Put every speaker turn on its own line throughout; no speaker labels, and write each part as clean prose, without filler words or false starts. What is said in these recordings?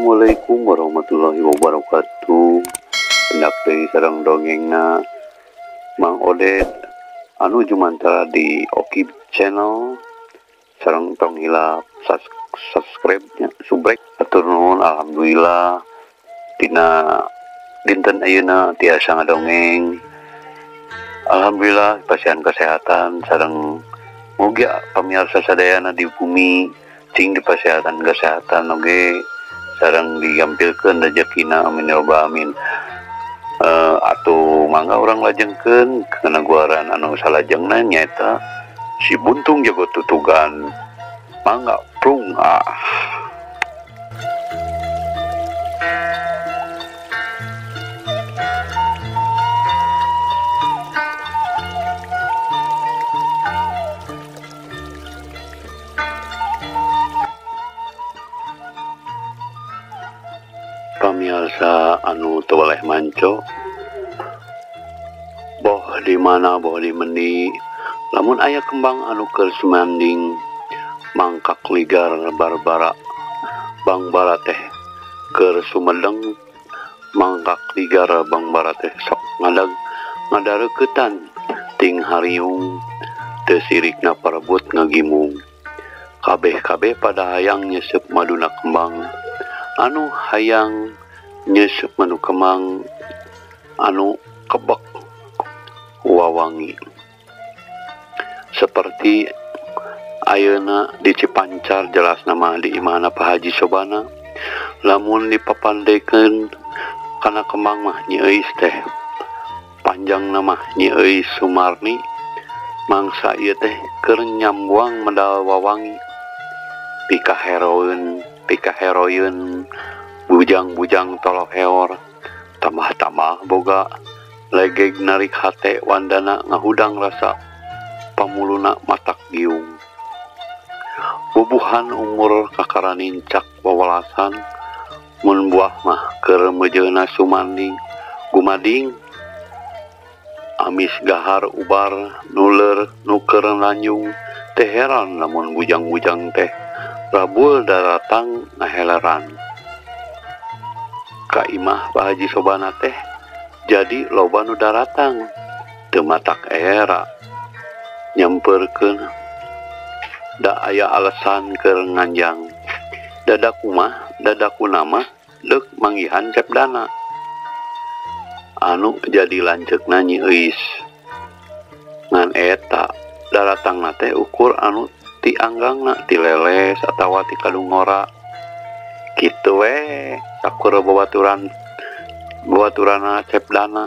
Assalamualaikum warahmatullahi wabarakatuh. Pendak deui sareng dongengna Mang Oded anu jumantara di Oki Channel. Sareng tong hilap subscribe nya, subrek. Atur nuhun, alhamdulillah dina dinten ayeuna tiasa ngadongeng. Alhamdulillah pasihan kesehatan sareng mugi pamirsa sadayana di bumi sing dipasihatan kesehatan oge sareng digampilkeun rejekina, amin ya rabbal alamin. Atuh mangga urang lajengkeun kana guaran anu salajengna nyaeta si Buntung Jago Tutugan. Mangga prung ah. Pamiarsa anu teu waleh manco, boh di mana boh di mendi, lamun aya kembang anu keur sumanding mangkak ligar barbara bangbara teh keur sumedeng mangkak ligar bangbara teh sok ngadag ngadareuketan ting hariung teu sirikna parebut ngagimung. Kabeh-kabeh pada hayang nyesep maduna kembang anu hayang nyesep manu kembang anu kebek wawangi. Seperti ayeuna di Cipancar jelas nama di imahna Pak Haji Sobana, lamun dipapandekeun kana kembang mah Nyi Euis teh panjang nama Nyi Euis Sumarni, mangsa ieu teh keur nyambuang medal wawangi. Pika heroin bujang-bujang toloheor tambah-tambah boga legeg narik hate wandana ngahudang rasa pamuluna matak giung. Bubuhan umur kakara nincak wawalasan mun buah mah keur meujeuna sumanding gumading amis gahar ubar nuler nu keur lanjung teh heran lamun bujang-bujang teh rabul daratang ngaheleran. Ka imah Pak Haji Sobana teh jadi loba nu daratang teu matak era nyamperkeun da aya alasan keur nganjang. Dadaku mah dadaku nama deuk manggihan cep dana anu jadi lanceukna Nyi Euis. Ngan eta daratangna teh ukur anu ti anggangna ti leles atawa ti kadungora kitu we sakur babaturanna cep dana.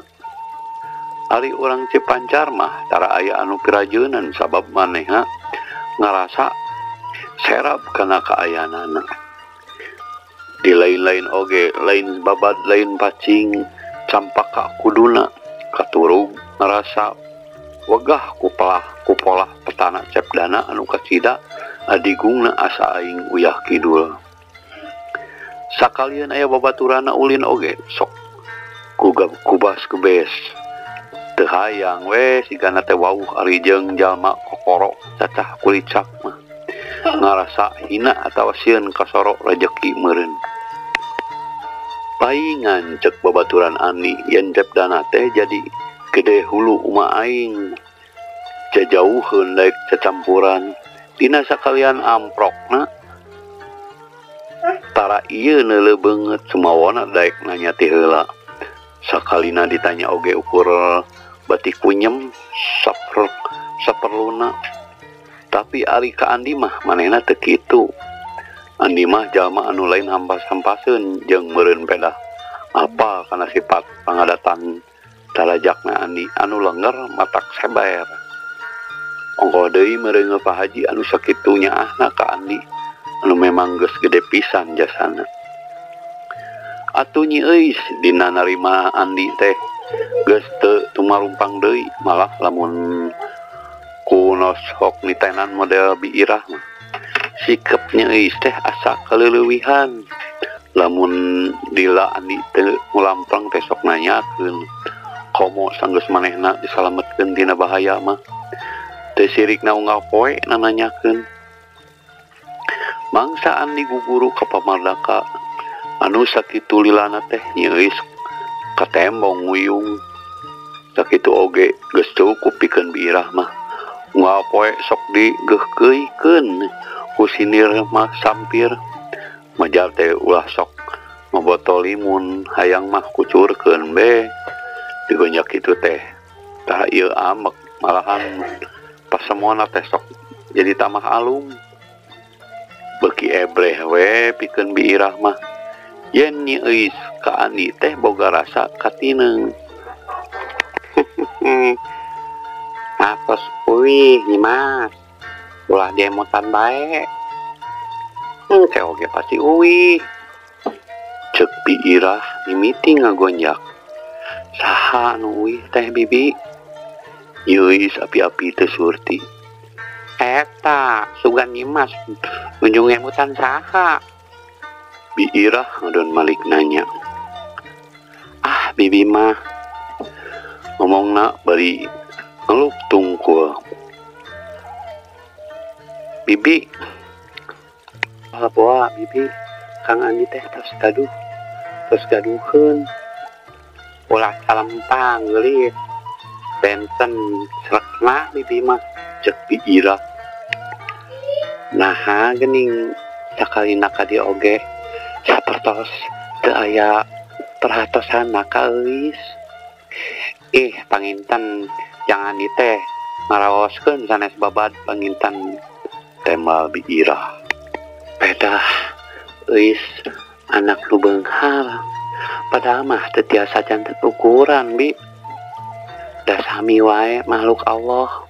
Ari urang Cipancar mah tara aya anu pirajeunan sabab maneha ngarasa serap kana kaayanana. Di lain-lain oge lain babad lain pacing campaka kuduna katurug ngarasa wegah kupolah petana cep dana anu kacida adigungna asa aing uyah kidul. Sakalian aya babaturana ulin oge sok kubas kebes teu hayang we sigana teh wauh ari jeung jalma kokoro cacah kulicak mah ngarasa hina atawa sieun kasoro rejeki meureun. Paingan cek babaturan Ani yen cep dana teh jadi gede hulu uma aing jajauheun daek cacampuran dina sakalian amprokna tara ieu neuleuh beungeut sumawona daek nanya ti heula. Sakalina ditanya oge ukur batik kunyem saperluna. Tapi ari ka Andi mah manehna teu kitu. Andi mah jalma anu lain hampas-hampaseun jeung meureun pedah apa kana sifat pangadatan talajakna Andi anu lengger matak seber. Ongkoh deui meureun Pak Haji anu sakitu nyaahna ka Andi anu memang geus gede pisan jasana. Atuh Nyi Euis dina narima Andi teh geus teu tumarumpang deui, malah lamun ku nosok nitenan model biirah mah sikep Nyi Euis teh asa kaleulewihan. Lamun dila Andi teu ngulamprang teh sok nanyakeun komo sanggeus manehna disalametkeun tina bahaya mah teu sirikna unggal poe nananyakeun. Mangsa Andi guguru ka pamardaka anu Anu sakitu lilana teh Nyi Euis katembong nguyung. Sakitu oge geus cukup pikeun Bi Irah mah. Unggal poe sok digeuhkeuikeun ku sinir mah sampir. Majar teh ulah sok ngobotol limun hayang mah kucurkeun be. Digonjak kitu teh tah ieu amek malahan pasemona teh sok jadi tamah alum. Beuki ebreh we pikeun Bi Irah mah. Yen Nyi Euis ka Andi teh boga rasa katineung.
Atos uih Nyi Mas, ulah diemutan bae. Teh oge pasti uih.
Ceuk Bi Irah mimiti ngagonjak. Saha anu uih teh bibi? Nyi Euis api-api teu surti.
Eta sugan Nyi Mas nunjung emutan saha?
Bi Irah ngadon malik nanya. Ah bibi mah ngomongna bari ngeluk tungkul. Bibi
boa bibi Kang Andi teh tos gaduh, tos gaduheun. Ulah salempang geulis. Benten srekna bibi mah.
Cek Bi Irah.
Naha geuning sakalina ka dieu oge sapertos teu aya perhatosanna ka Euis. Ih panginten jangan Andi teh ngaraoskeun sanes babad panginten
tema Bi Irah.
Pedah Euis anak nu beunghar padahal mah teu tiasa janten ukuran bi. Da sami wae makhluk Allah.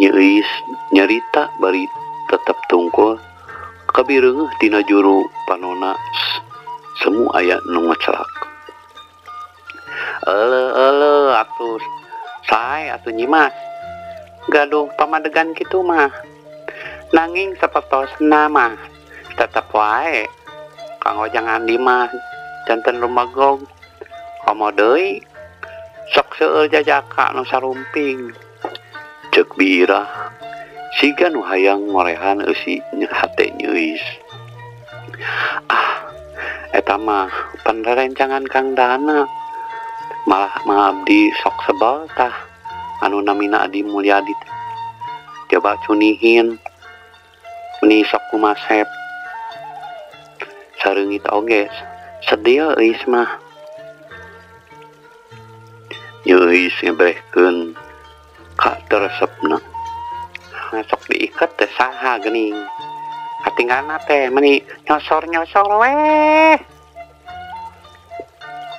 Nyi Euis nyarita bari tetep tungkul kabireungeuh tina juru panona semu aya nu ngecelak.
Euleuh euleuh atuh sae atuh Nyi Mas gaduh pamadegan kitu mah. Nanging sapertosna mah tetep wae Kang Ojang Andi mah janten lumagog. Komo deui sok seueur jajaka nu sarumping.
Ceuk Bi Irah siga nu hayang ngorehan eusi hate Nyi Euis.
Ah eta mah panrerencangan Kang Dana. Malah mah abdi sok sebel tah anu namina Adi Mulyadi teh. Coba cunihin meni sok kumasep. Sareungit oge sedih Euis mah.
Nyi Euis ngebrehkeun ka teresepna.
Sok diiket teh saha geuning. Katinggalna teh meni nyosor-nyosor weh.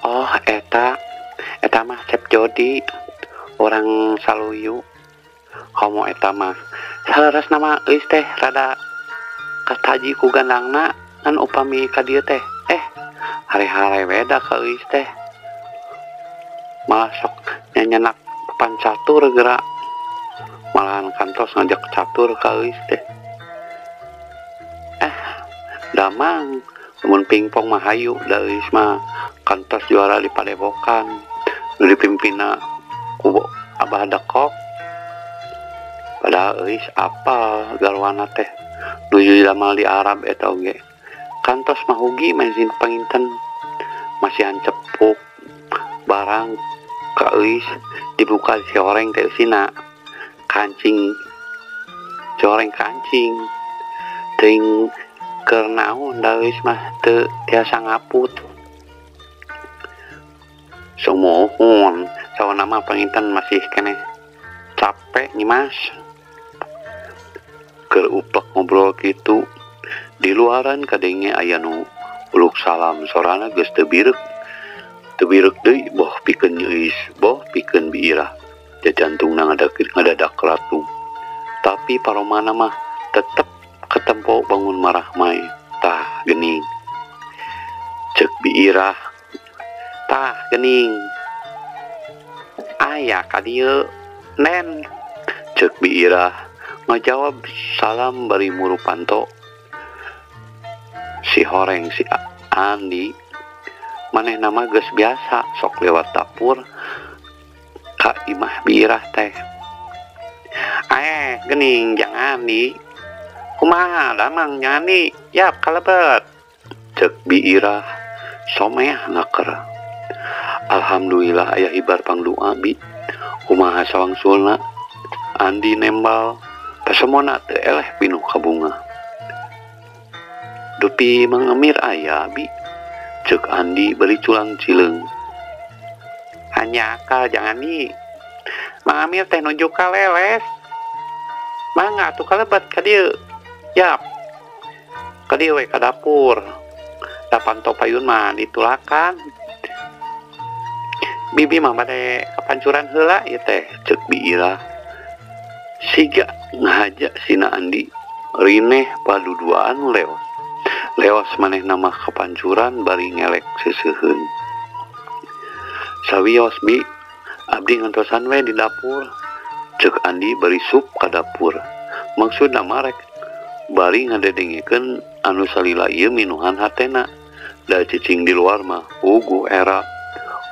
Oh eta eta mah Cep Jodi orang Saluyu. Komo eta mah saleresna mah Euis teh rada kataji ku gandangna ngan upami ka dieu teh hare-hare we da ka Euis teh. Malah sok nyanyenak papan catur gerak. Malahan kantos ngajak catur ka Euis teh. Damang mun pingpong mah hayu da Euis mah kantos juara di padepokan. Nu dipimpinna ku Abah Dekok. Padahal Euis apal garwana teh nuju damal di Arab eta oge. Kantos mah hugi manjin panginten masihan cepuk barang ka Euis dibuka si horeng teh eusina kancing coreng kancing teuing keur naon da Euis mah teu tiasa ngaput. Sumuhun sauna mah panginten masih keneh capek Nyi Mas.
Keur uplek ngobrol kitu di luaran kadenge aya nu uluk salam sorana geus teu birek. Teu birek deui boh pikeun Nyi Euis boh pikeun Bi Irah. Jajantungna ngadadak ratu. Tapi paromana mah tetep ketempo bangun marah mae. Tah geuning. Ceuk Bi Irah.
Tah geuning. Aya ka dieu nen.
Ceuk Bi Irah ngajawab salam bari muru panto. Si horeng si Andi manehna mah geus biasa sok lewat dapur ka imah Bi Irah teh.
Gening jangan di. Kumaha damang jangan di. Yap kalebet.
Cek Bi Irah someah naker. Alhamdulillah aya hibar pangdoa bi. Kumaha sawangsulna? Andi nembal pasemona teu eleh pinuh kabunga. Dupi Mang Amir aya bi. Cek Andi bari culang cileung.
Hanya akal jangan nih. Mang Amir teh nuju ka leles. Mangga atuh kalebet ka dieu. Yap. Ka dieu we ka dapur. Da panto payun mah ditulakan. Bibi mah bade kapancuran heula ieu teh.
Cek Bi Irah. Siga ngahaja sina Andi rineh paduduaan leos. Leos manehna mah kapancuran bari ngelek seseuheun. Sawios bi, abdi ngantosan we di dapur. Cek Andi bari sup ka dapur. Maksudna mah rek bari ngadedengekeun anu salila ieu minuhan hatena. Da cicing di luar mah puguh era.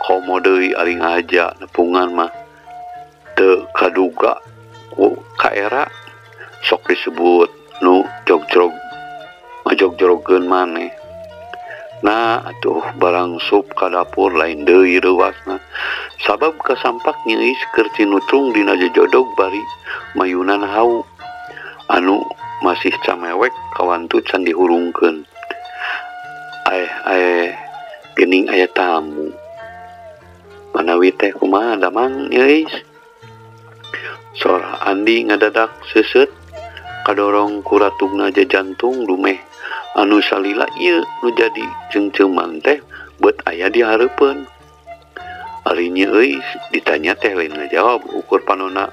Komo deui ari ngahaja nepungan mah teu kaduga ku ka era. Sok disebut nu jogrog ngajog-jrogeun maneh. Nah atuh barang sup ka dapur lain deui reuasna. Sabab kasampak nyeis keur cinutrung dina jejodog bari mayunan hau anu masih camewek kawantu can dihurungkeun. Aeh geuning aya tamu. Manawi teh kumaha damang nyeis? Sora Andi ngadadak seuseut kadorong ku ratugna jajantung dumeh anu salila ieu nu jadi ceungceuman teh beut aya di hareupeun. Ari nyeuis ditanya teh lain ngajawab ukur panona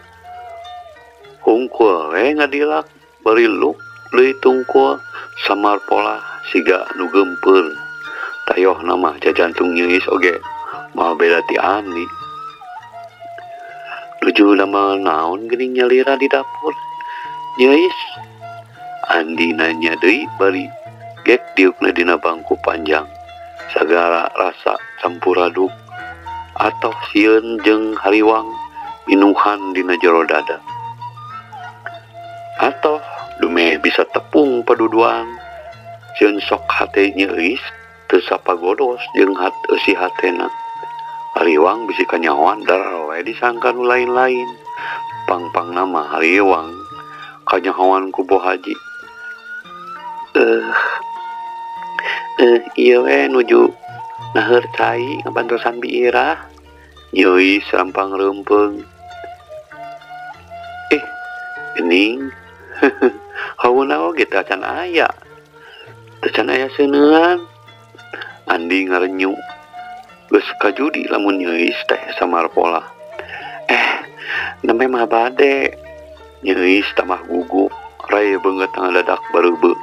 hungkul we ngadilak bari luk leuy tungkul samar pola siga nu geumpeur. Tayohna mah jajantung nyeuis oge moal beda ti Andi. Nuju damel naon geuning nyalira di dapur. Nyeuis Andi nanya deui bari gek diukna dina bangku panjang. Sagala rasa campur aduk atau sieun jeung hariwang minuhan dina jero dada. Atoh dumeh bisa tepung paduduan. Sieun sok hate nyeuis teu sapagodos jeung eusi hatena. Hariwang bisi kanyahoan dar we disangka nu lain-lain. Pangpangna mah hariwang kanyahoan ku Bo Haji. Ieu we nuju naheur cai ngabantosan Bi Irah. Nyeuis rampang reumpeung. Geuning. Hauna oge teh acan aya. Teu can aya seuneuan. Andi ngarenyu. Geus kajudi lamun nyeuis teh samar pola. Nembe mah bade. Nyeuis tamah gugup, ray beungeut ngadadak bareubeu.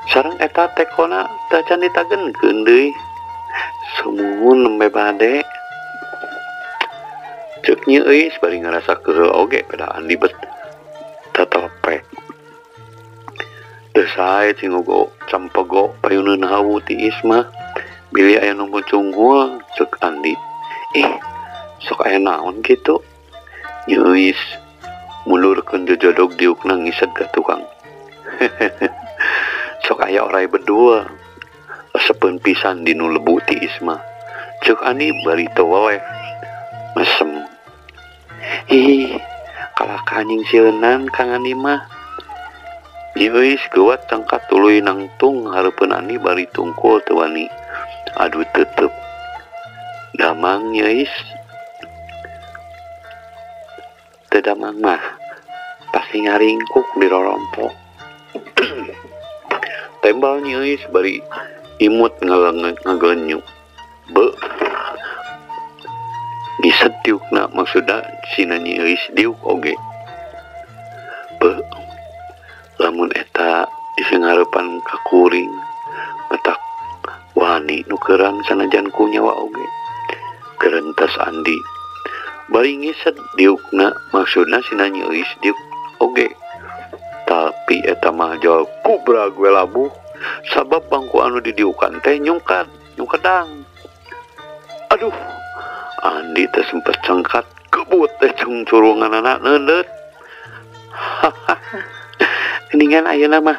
Sareng eta tekona teh can ditagenkeun deui. Sumuhun nembe bade. Ceuk nyeuis bari ngarasa keheul oge pada Andi bet tatelepek. Teu sae cingogo campego payuneun hawu tiis mah. Bilih aya nu mucunghul ceuk Andi. Sok aya naon kitu? Nyeuis mundurkeun jejodog diukna ngised ka tukang. Sok aya oray bedul. Resepeun pisan dinu lebu tiis mah. Ceuk Andi bari teu weleh. Mesem. Ih, kalahka anjing sieunan Kang Andi mah. Nyeuis geuwat cangkat tuluy nangtung hareupeun Andi bari tungkul teu wani. Aduh tetep. Damang nyeuis. Teu damang mah pasti ngaringkuk di rorompok. Tembal nyeuis bari imut ngagelenyu. Be. Ngised diukna maksudna sina nyeuis diuk oge. Be. Lamun eta iseng hareupan ka kuring matak wani nu kerang sanajan ku nyawa oge. Gerentas Andi bari ngised diukna maksudna sina nyeuis diuk oge. Tapi eta mah jol kubra gue labuh sabab bangku anu didiukan teh nyungkat nyungkedang. Aduh, Andi teh sempet cengkat kebut teh cungcurunganana neundeut. Geningan ayeuna mah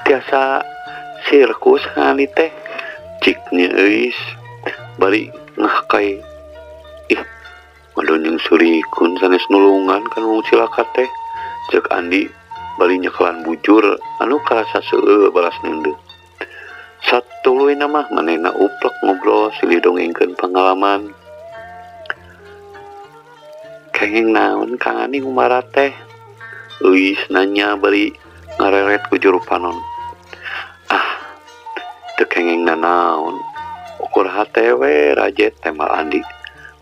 tiasa Sirkus Kang Andi teh cik Nyi Euis bari ngahkai. Ih, madon jeung surikun sanes nulungan kan wong cilaka teh. Cek Andi bari nyekelan bujur anu karasa seueur balas neundeun. Satuluyna mah manehna uplek ngobrol silih dongengkeun pangalaman. Kenging naon Kang Andi ngumbara teh? Euis nanya bari ngareret ku juru panon. Ah, teu kenging nanaon. Ukur hate we rajet tembal Andi.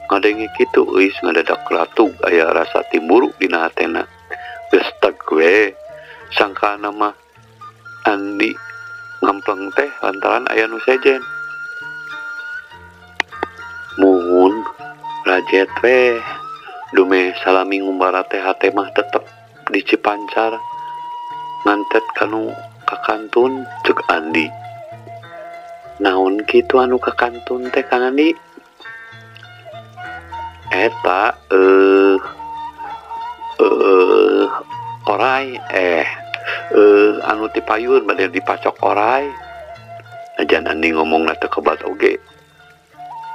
Ngadenge kitu Euis ngadadak ratug aya rasa timburu dina hatena. Geus tag we sangkaana mah Andi ngampleng teh lantaran aya nu sejen. Muhun rajet we dumeh salami ngumbara teh hate mah tetep di Cipancar ngantet kanu kakantun cek Andi. Naon kitu anu kakantun teh Kang Andi? Eta orai anu tipayun bade dipacok orai. Najan Andi ngomongna teu kebat oge.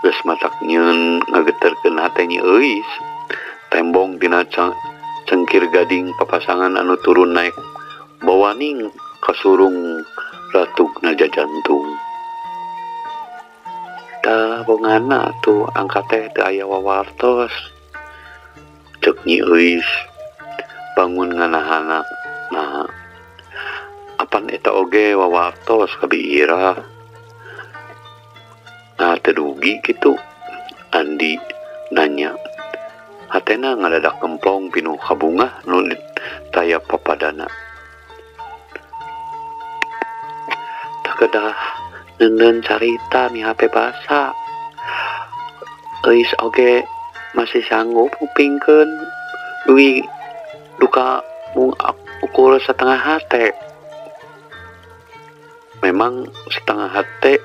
Geus matak nyieun ngageterkeun hate Nyi Euis. Tembong dina cengkir gading papasangan anu turun naik bawaning kasurung ratugna jajantung. Tah bongana tuh angkat teh teu aya wawartos. Cek Nyi Euis bangun nganahana. Nah, apan eta oge wawartos ka biirah. Nah, teu dugi kitu. Andi nanya. Hatena ngadadak kemplong pinuh kabungah nu taya papadana. Takedah neundeun carita mihape basa. Euis oge masih sanggup ngupingkeun dugi duka mung ukur setengah hate. Memang setengah hate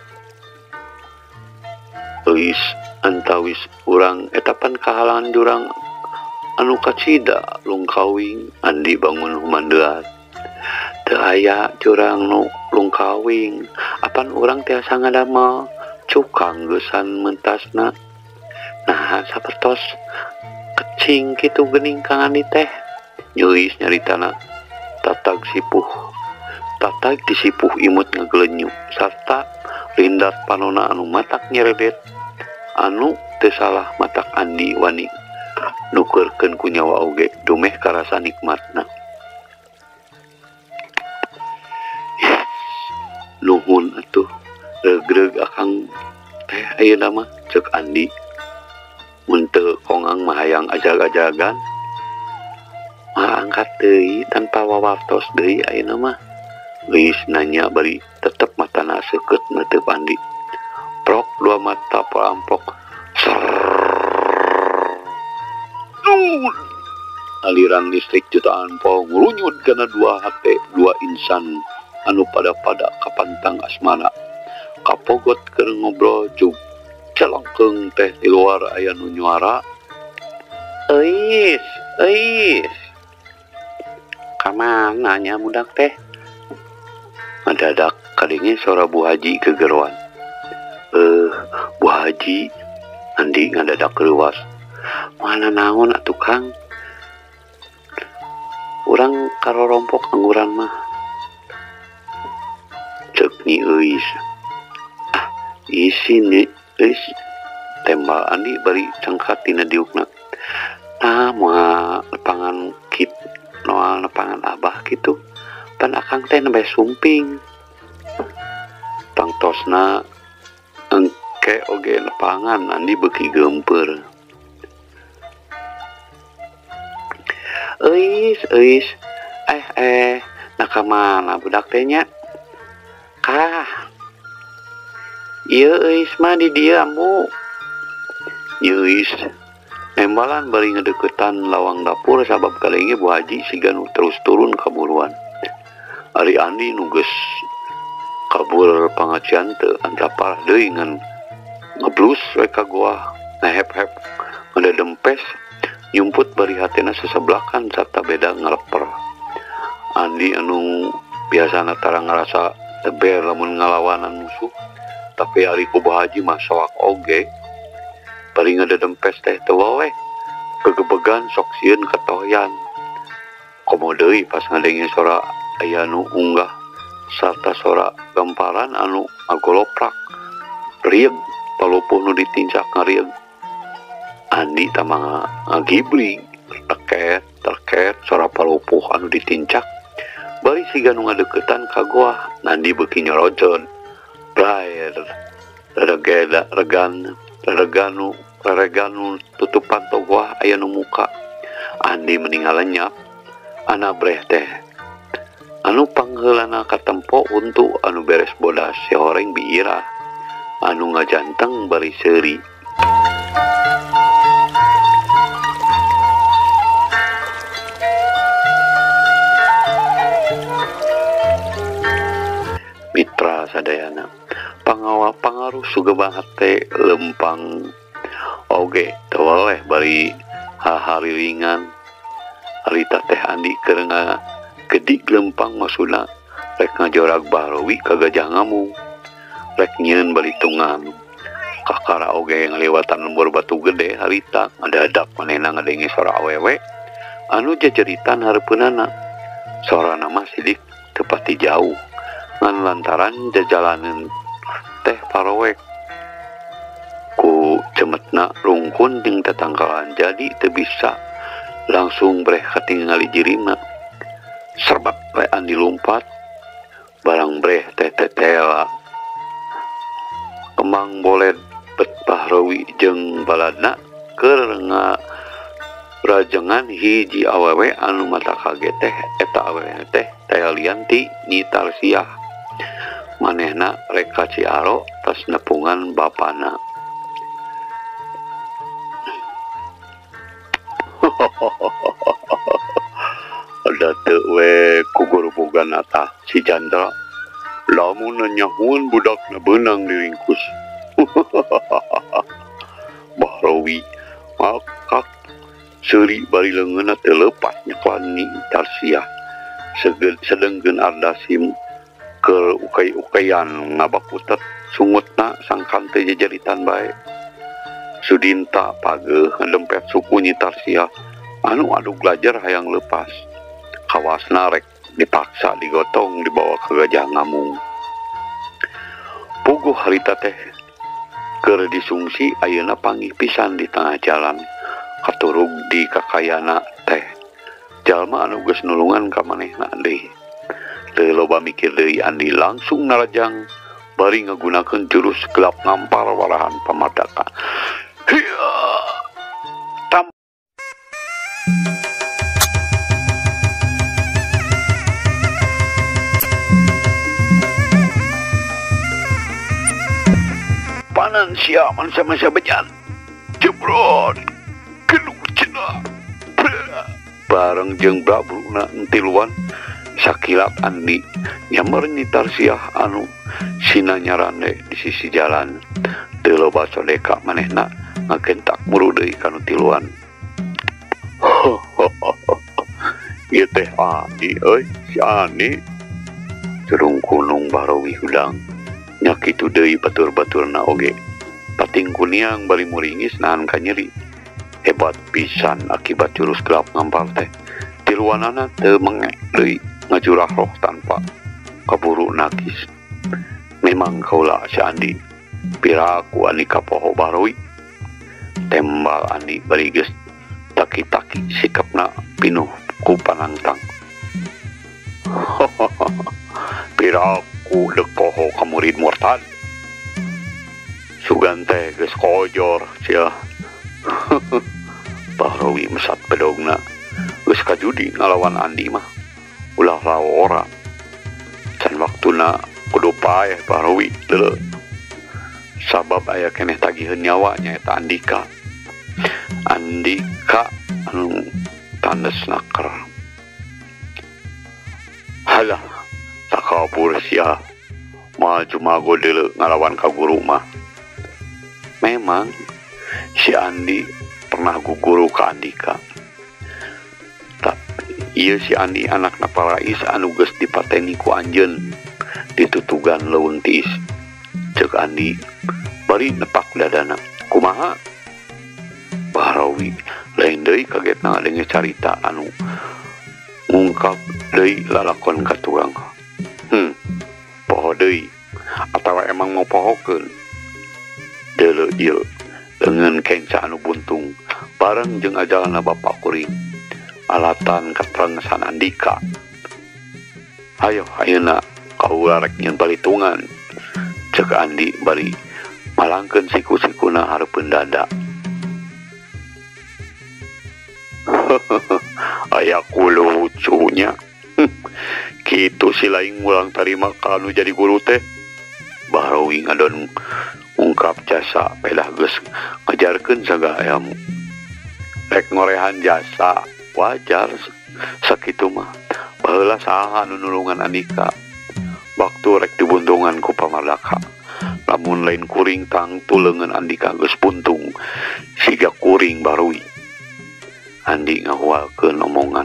Euis antawis urang etapan kahalangan jurang anu kacida lungkawing. Andi bangun humandeat. Teu aya jurang nu lungkawing apan urang tiasa ngadamel cukang geusan mentasna. Nah, sapertos kecing kitu geuning Kang Andi teh. Nyeuis nyaritana tatag sipuh. Tatag disipuh imut ngagelenyu sarta lindat panona anu matak nyeredet anu teu salah matak Andi wani nukeurkeun ku nyawa oge dumeh karasa nikmatna. Nuhun atuh regreg akang teh ayeuna mah cek Andi. Mun teu kongang mah hayang ajag-ajagan. Mah angkat deui tanpa wawartos deui ayeuna mah. Geus nanya bari tetep matana seukeut neuteub Andi. Prok dua mata peramplok. Aliran listrik jutaan volt ngurunyut kana dua hate dua insan anu pada-pada kapantang asmara. Kapogot keur ngobrol jug celengkeung teh di luar aya nu nyuara. Euis, euis. Ka mana nya budak teh? Ngadadak kadenge sora Bu Haji kegeroan. Bu Haji, Andi ngadadak reuwas. Mana naon atuh Kang? Urang karorompok angguran mah. Cek Nyi Euis. Ah, isin Nyi Euis. Tembal Andi bari cengkat tina diukna. Nah, moal nepangan kit, moal nepangan abah kitu. Pan akang teh nembe sumping. Tangtosna engke oge nepangan Andi beuki geumpeur. Euis, euis. Nah ka mana budak teh nya? Kah. Ieu euis mah di dieu ambu. Euis nembalan bari ngedeketan lawang dapur sabab kalenge Bu Haji siga nu terus turun kaburuan. Ari Andi nu geus kabur pangacian teu antapar deui ngan ngeblus we ka goa nehep-hep ngedempes nyumput bari hatena seseblakan sarta beda ngaleper. Andi anu biasana tara ngarasa Teber lamun ngalawanan musuh. Tapi ari ku Bah Haji mah soak oge. Bari ngadedempes teh teu wae. Gegebegan sok sieun katoyan. Komo deui pas ngadenge sora aya nu unggah sarta sora gamparan anu ngagoloprak. Rieug palupuh nu ditincak ngarieg. Andi tamang ngagibling teket terket sora palupuh anu ditincak. Bari siga nu ngadeukeutan ka goah, Andi beuki nyorojon. Braer regeda regan reganu reganu tutupan goah aya nu muka. Andi meninggal lenyap. Ana breh teh anu pangheulana katempo untuk anu beres bodas si horeng biira anu ngajanteng bari seuri. Mitra sadayana pangawa pangaruh sugema hate lempang oge teu weleh bari hahariringan. Harita teh Andi keur ngagedik lempang maksudna rek ngajorag Bahrawi ka Gajah Ngamung rek nyieun balitungan. Kakara oge ngaliwatan lembur batu gede harita ngadadak manehna ngadenge sora awewe anu jajeritan hareupeunana. Sorana mah sidik teu pati jauh ngan lantaran jajalaneun teh parowek ku cemetna rungkun jeung tatangkalan jadi teu bisa langsung breh katingali jirima. Serbak we Andi lumpat barang breh teh tetela kemang boled bet Bahrawi jeung baladna keur ngarajengan hiji awewe anu mata kaget teh eta awewe teh teh lian ti Nyi Tarsiah. Manehna rek ka Ciaro tas nepungan bapana. Da teu we kugurubugan atah si Chandra lamun nyahueun budakna beunang diringkus. Bahrawi ngakak seuri bari leungeunna teu leupas nyeklan Nyi Tarsiah. Sedengkeun Ardasim keur ukay-ukayan ngabakutet sungutna sangkan teu jajaritan bae. Sudinta pageuh ngadempet suku Nyi Tarsiah anu adug lajar hayang leupas. Kawasna rek dipaksa digotong dibawa ke Gajah Ngamung. Puguh harita teh keur disungsi ayeuna panggih pisan di tengah jalan katurug di kakayana teh. Jalma anu geus nulungan ka manehna deui. Teu loba mikir deui Andi langsung narajang bari ngagunakeun jurus gelap ngampar warahan pamadaka. Hiya! Tam panan sia manusia-manusia bejan. Jebrot. Genuk cenah. Bareng jeung brabruna tiluan sakilap Andi nyamer Nyi Tarsiah anu sina nyarande di sisi jalan. Teu loba sodeka manehna ngagentak muru deui kanu tiluan. Ieu teh Andi euy, si Andi. Curung kunung Bahrawi hudang. Nya kitu deui batur-baturna oge. Pating kuniang bari muringis nahan kanyeri. Hebat pisan akibat jurus gelap ngampar teh. Tiluanana teu mengek deui ngajurah roh tanpa kaburu nakis. Memang kaula si Andi. Piraku Andi kapoho Bahrawi. Tembal Andi bari geus taki-taki sikapna pinuh ku panangtang. Piraku deuk poho ka murid murtad. Sugan teh geus kojor sia. Bahrawi mesat bedogna. Geus kajudi ngalawan Andi mah. Ulah lawora. Can waktuna kudu paeh Bahrawi deuleu. Sabab aya keneh tagiheun nyawa nyaeta Andika. Andika anu tandes naker. Halah, takabur sia. Moal jumago deuleu ngalawan ka guru mah. Memang si Andi pernah guguru ka Andika. Tapi ieu si Andi anakna Parais anu geus dipateni ku anjeun. Ditutugan leuweung tiis. Ceuk Andi bari nepak dadana. Kumaha? Bahrawi lain deui kagetna ngadenge carita anu ngungkap deui lalakon ka tukang. Poho deui atawa emang mau pohokeun. Deuleu ieu leungeun kenca anu buntung bareng jeung ajalna bapak kuring. Alatan katrengsan Andika. Hayo ayeuna kaula rek nyeun palitungan. Ceuk Andi bari malangkeun siku-sikuna hareupeun dada. Aya ku lucunya. Kitu si lain ngulang tarima ka anu jadi guru teh. Bahrawi ngadon ungkap jasa pedah geus ngajarkeun sagayamu. Rek ngorehan jasa wajar sakitu mah. Baheula saha anu nulungan Andika waktu rek dibuntungan ku pamardaka. Lamun lain kuring tangtu leungeun Andika geus buntung siga kuring Bahrawi. Andi ngahualkeun omongan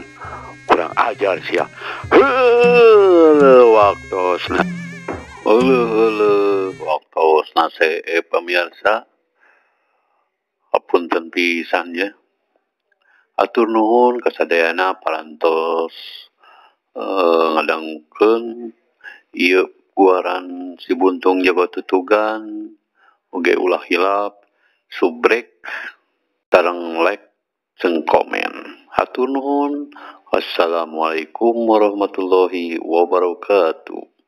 kurang ajar sia. Heuh waktosna. Heuh waktosna see pamirsa. Hapunten pisan ye. Atur nuhun kasadayana parantos ngadangukeun ieu guaran si buntung jago tutugan. Oge ulah hilap subrek sareng like jeung komen. Hatur nuhun. Wassalamualaikum warahmatullahi wabarakatuh.